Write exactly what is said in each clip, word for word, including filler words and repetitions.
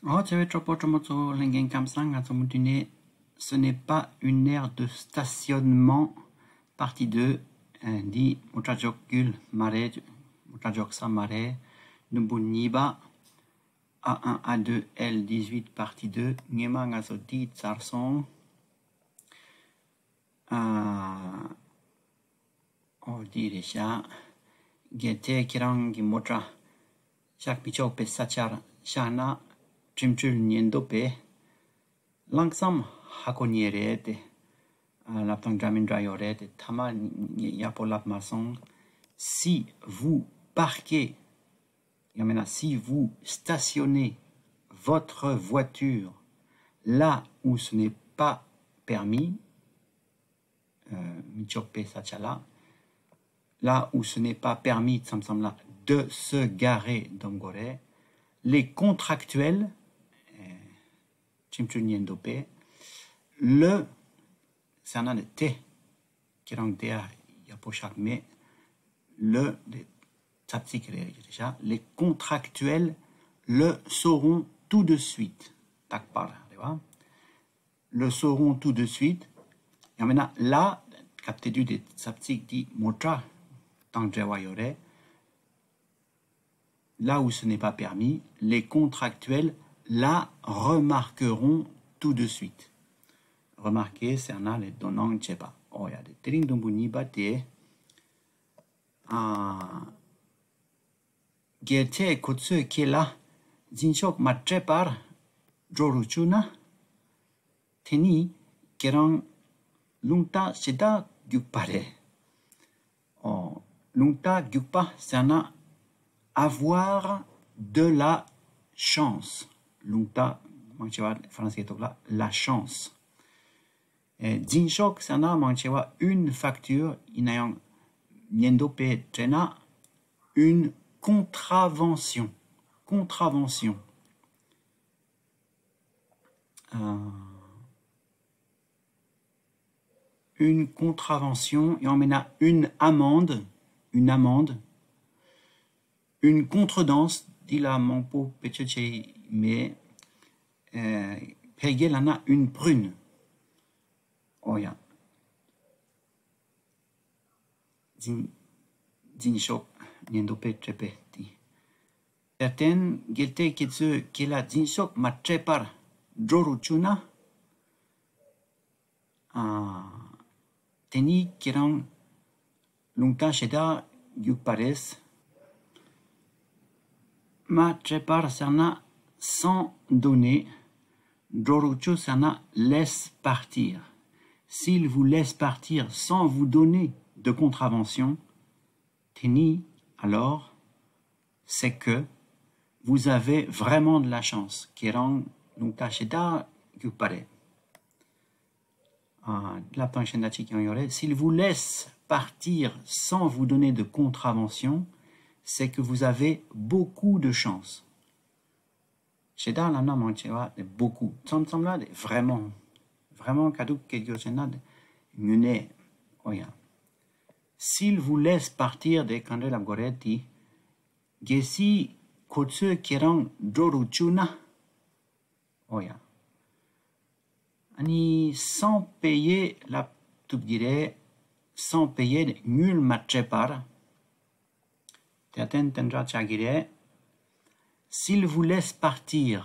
ཨོ་ཚེ་བའི་གྲོགས་པོ་གྲོགས་མོ་ཚོ། ལྷན་རྒྱས་ཁམས་བཟང་། ང་ཚོ་མུ་མཐུད་ནས། Ce n'est pas une aire de stationnement, partie deux. ཨ་འདི་མོ་ཊ་འཇོག་ཁུལ་མ་རེད། མོ་ཊ་འཇོག་ས་མ་རེད། དུམ་བུ་གཉིས་པ། A un, A deux, L dix-huit, partie deux. སྔོན་མ་ང་ཚོ་འདི་ཚར་སོང་། ཨ། ཨོ་འདི་རེད་ཤག་གལ་ཏེ་ཁྱེད་རང་གི་མོ་ཊ་བཞག་མི་ཆོག་པའི་ས་ཆར་བཞག་ན། ཁྲིམས་འགྲུལ་ཉེན་རྟོག་པས་ལམ་སང་ཧ་གོ་ཉེན་རེད་དེ། ཨ་ལབ་སྟངས་འདྲ་མི་འདྲ་ཡོད་རེད་དེ། ཐ་མ་ཡག་པོ་ལབ་མ་སོང་། Si vous parquez, ཡང་མིན་ན། Si vous stationnez votre voiture là où ce n'est pas permis, ཨ་མི་ཆོག་པའི་ས་ཆ་ལ། Là où ce n'est pas permis མཚམས་མཚམས་ལ། De se garer འཛོམས་དགོས་རེད། Les contractuels, ཨ་ཁྲིམས་འགྲུལ་ཉེན་རྟོག་པས། Le ཟེར་ན་ནི་དེ། ཁྱེད་རང་དེ་ཡག་པོ་བཞག་མེད། Le དེ་ཚབ་ཚིག་རེད་ཤག Les contractuels le sauront tout de suite. རྟག་པར་རེད་བ། Le sauront tout de suite. ཡང་མིན་ན་là། སྐབས་དེ་དུས་དེ་ཚབ་ཚིག་དེ་མོ་ཊ་དང་འབྲེལ་བ་ཡོད་རེད། Là où ce n'est pas permis, les contractuels la remarqueront tout de suite. Remarquer ཟེར་ན་ལས་དོ་སྣང་བྱེད་པ། ཨོ་ཡ། དེ་དེ་རིང་དུམ་བུ་གཉིས་པ་དེ། ཨ། གལ་ཏེ་ཁོ་ཚོས་ཁྱེད་ལ་འཛིན་ཤོག་མ་སྤྲད་པར་འགྲོ་རུ་བཅུག་ན། དེ་ནི་ཁྱེད་རང་རླུང་རྟ་ཞེ་དྲག་རྒྱུག་པ་རེད། ཨོ། རླུང་རྟ་རྒྱུག་པ་ཟེར་ན། Avoir de la chance. རླུང་རྟ་མང་ཆེ་བ་ཧྥ་རན་སིའི་ཐོག་ལ་la chance. ཨེ། འཛིན་ཤོག་ཟེར་ན་མང་ཆེ་བ་une facture ཡིན་ན་ཡང་ཉེན་རྟོག་པས་སྤྲད་ན་une contravention. Contravention. ཨ། Une contravention ཡང་མིན་ན་une amende. Une amende. Une contredanse འདི་ལ་མང་པོ་བེད་སྤྱོད་བྱས་མེད། ཨ། ཕལ་སྐད་ལབ་ན་une prune. ཨོ་ཡ། འཛིན་འཛིན་ཤོག་ཉེན་རྟོག་པས་སྤྲད་པའི་དེ། དེར་བརྟེན་གལ་ཏེ་ཁྱེད་ཚོས་ཁྱེད་ལ་འཛིན་ཤོག་མ་སྤྲད་པར་འགྲོ་རུ་བཅུག་ན། ཨ། དེ་ནི་ཁྱེད་རང་རླུང་རྟ་ཞེ་དྲག་རྒྱུག་པ་རེད། མ་སྤྲད་པར་ཟེར་ན། Sans donner. འགྲོ་རུ་བཅུག་ཟེར་ན། Laisse partir. S'il vous laisse partir sans vous donner de contravention, དེ་ནི་alors, c'est que vous avez vraiment de la chance. ཁྱེད་རང་རླུང་རྟ་ཞེ་དྲག་རྒྱུག་པ་རེད། ཨ། ལབ་སྟངས་གཞན་དག་ཅིག་ཀྱང་ཡོད་རེད། S'il vous laisse partir sans vous donner de contravention, c'est que vous avez beaucoup de chance. ཞེ་དྲག་ལབ་ན་མང་ཆེ་བ་དེ་beaucoup. མཚམས་མཚམས་ལ་དེ་vraiment. Vraiment ག་དུས་སྐད་སྒྱུར་བྱས་ན་དེ་དངོས་གནས། ཨོ་ཡ། S'il vous laisse partir དེ་ག་འདྲ་ལབ་དགོས་རེད་དེ། གལ་སྲིད་ཁོ་ཚོས་ཁྱེད་རང་འགྲོ་རུ་བཅུག་ན། ཨོ་ཡ། ཨ་ནི་sans payer ལབ་ཐུབ་ཀྱི་རེད། Sans payer དངུལ་མ་སྤྲད་པར། དེར་བརྟེན་དེ་འདྲ་ཆགས་ཀྱི་རེད། S'il vous laisse partir.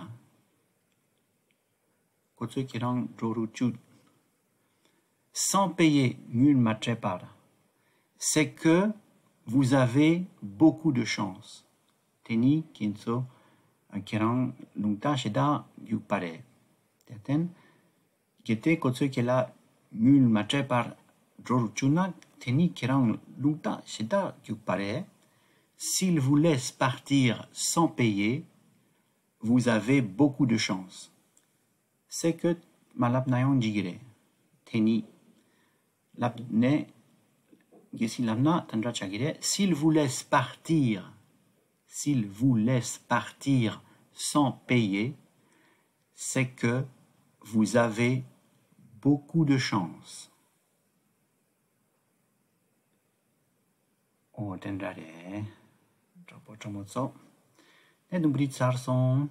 ཁོ་ཚོས་ཁྱེད་རང་འགྲོ་རུ་བཅུག Sans payer དངུལ་མ་སྤྲད་པར། C'est que vous avez beaucoup de chance. དེ་ནི་ཁྱེད་ཚོ་ཁྱེད་རང་རླུང་རྟ་ཞེ་དྲག་རྒྱུག་པ་རེད། དེར་བརྟེན། གལ་ཏེ་ཁོ་ཚོས་ཁྱེད་ལ་དངུལ་མ་སྤྲད་པར་འགྲོ་རུ་བཅུག་ན། དེ་ནི་ཁྱེད་རང་རླུང་རྟ་ཞེ་དྲག་རྒྱུག་པ་རེད། S'il vous laisse partir sans payer, vous avez beaucoup de chance. C'est que མ་ལབ་ན་ཡང་འགྲིག་གི་རེད། དེ་ནི་ལབ་ནས། གལ་སྲིད་ལབ་ན་དེ་འདྲ་ཆགས་ཀྱི་རེད། S'il vous laisse partir, s'il vous laisse partir sans payer, c'est que vous avez beaucoup de chance. ཨོ་དེ་འདྲ་རེད། གྲོགས་པོ་གྲོགས་མོ་ཚོ། ནས་དུམ་བུ་རེ་ཚར་སོང་།